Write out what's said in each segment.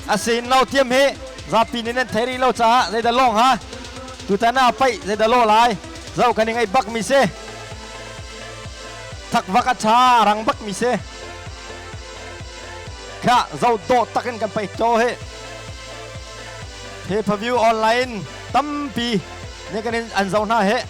Asin lo tiam hi zapi nih nan thei rih lo caah zeidah lawng ha tutan ah paih zeidah law lai zoh kan i ngaih bak mi si. Thakvak a ṭha rang bak mi si. Kha zoh dawh takin kan paih to hi. Pay per view online tampi nih kan in an zoh hna hi.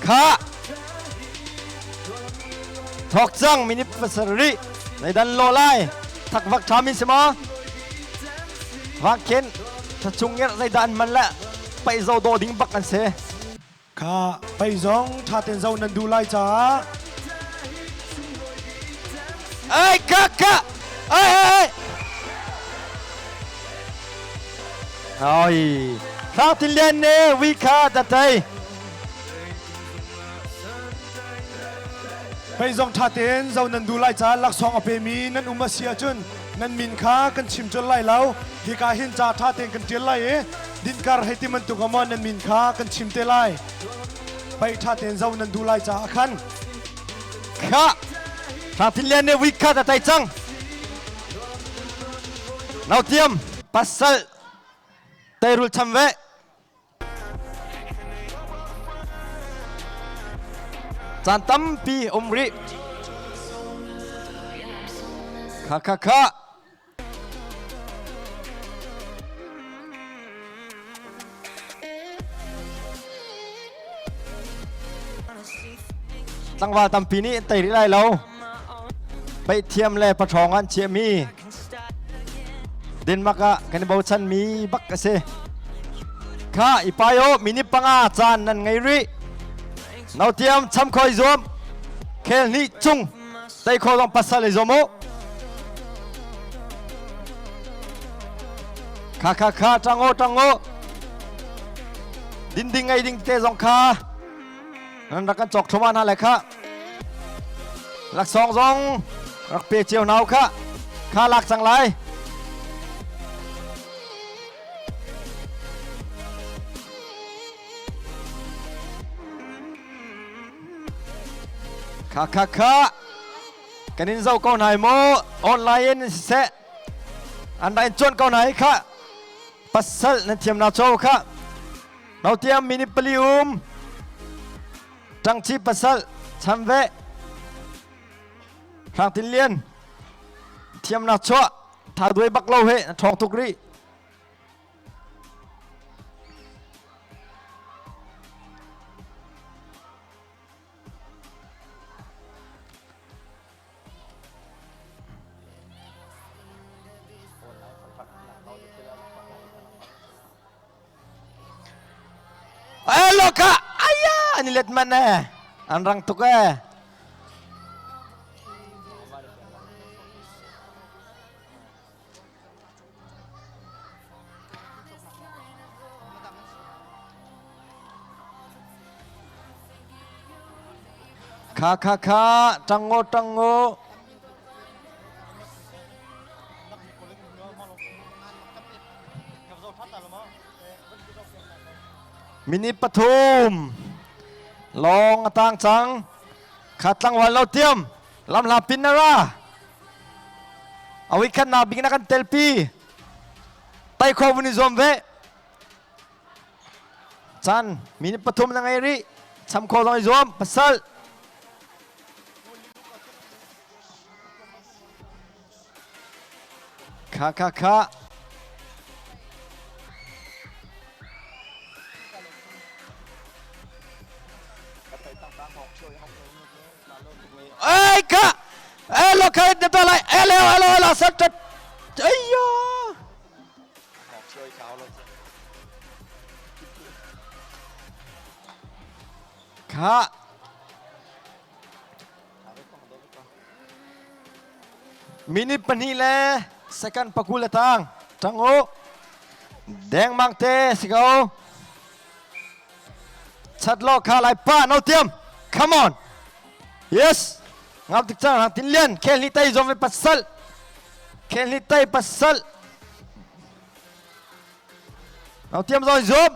Kha thok cang minute pasarih zeidan lo lai thakvak ṭha min si maw vakhen thachung ngerh zeidah an man le paih zo dawh ding bak an si. Kha pei zong ṭha ten zo nan duh lai caah. Ai ka ka ai ai ai Hrang Tin Lian ne wi kha da tai. Pei zong ṭha tein zo nan duh lai caah laksawng a pemi nan um a si ahcun nan min kha kan chim colh lai lo. Hika hin ca ṭha tein kan ṭial lai i Dinkar hei ti bantuk ah maw nan min kha kan chim te lai. Paih ṭha tein zo nan duh lai caah khan. Kha Hrang Lian nih week khat a tei cang. Nautiam pasal teirul cham ve. Caan tampi um rih. Kha kha kha. Tlangval tampi nih an tei rih lai lo. Peihthiam le paṭhawng an chiahmi Denmark ah kan i bochanmi bak a si. Kha i pai aw minute panga caan nan ngei rih. Nautiam cham khoi zuam. Khel hnih cung Tei kho zong pasal i zuam u. Kha kha kha ṭang u ṭang u. Din ding ei ding te zong kha nan rak kan cawk thluahmah hna le kha. Laksawng zong rak pe cio hna u kha. Kha lak cang lai. Kha kha kha kan in zoh ko hna maw online in siseh an rak in cuan ko hna hi kha pasal nan thiam na cho kha nautiam minute pali um ṭangchi pasal cham ve Hrang Tin Lian thiam na chuah tha duai bak lo he na ṭhawng tuk rih. Elo ka aya an i let man eh an rang tuk eh. Kha kha kha ṭango ṭango. Minute pathum lawng a tang cang. Kha tlangval lo tiam lamhla pin na ra. A khat nak bik na kan telpi. Tai kho vun i zuam ve. Chan minute pathum na ngei rih. Cham kho zong i zuam. Pasal. Kha kha kha. Ai ka elo kai de to lai elo elo elo sat tat ayyo kha minute pahnih le second pakul le tang tang u dengmang te si ko Chat law kha lai pa no tiam. Come on. Yes. Ngam tik cang hang tin lian khel ni tai zong ve pasal. Khel ni tai pasal. Nau tiam zong zuam.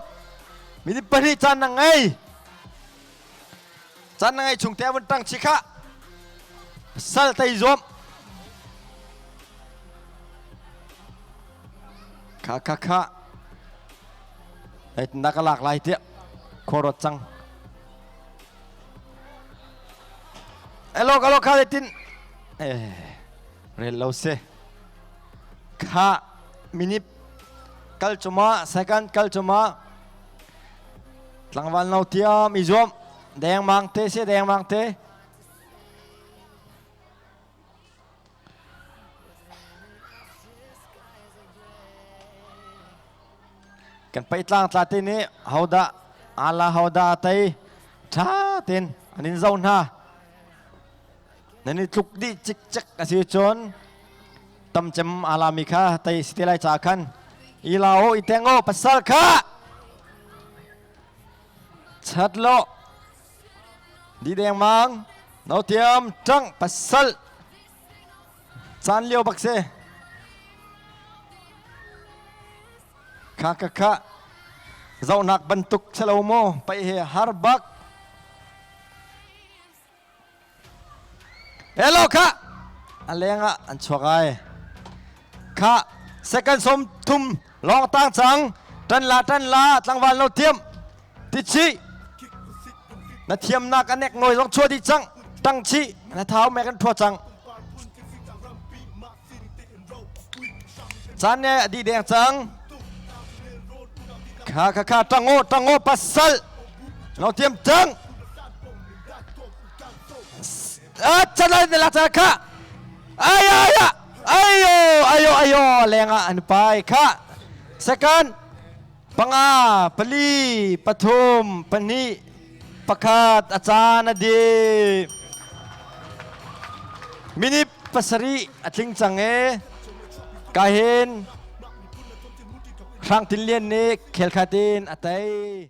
Minute pahnih caan na ngei. Caan na ngei chung te vun tang chi kha. Sal tei zuam. Kha kha kha. Na ka lak lai tiah khua ruat cang. Elo alo kha tin eh rel lo se kha minute kal cuma second kal cuma tlangval no tiam i zuam deng mang te se deng mang te. Kan paih tlangtla te nih hodah ala hodah tei ṭha tein an in zoh hna. Nan i tluk dih cikcek a si cun tamcem ala mi kha tei si te lai ca khan i la o i teng o pasal kha chat lo di dengmang no tiam ṭang pasal Caan lio bak si. Kha kha kha. Zohnak bantuk si lo maw? Paih he har bak. Hello kha. A leng ah an chuak ai. Kha second som thum long tang cang. Tan la tan la tlangval no tiam. Tichi na thiamnak a nek nawi zong chua dih cang tang chih na thau mek an thua cang caan ne a dih deng cang kha kha kha tango tango pasal no tiam tang a chan ai la cha kha ayo ayo ayo ayo ayo lenga an pai kha second Panga, pali, pathum, pahnih, pakhat, a caan a dih. Minute pasarih a tling cang e. Ka hin Hrang Tin Lian nih khelkhat in a tei.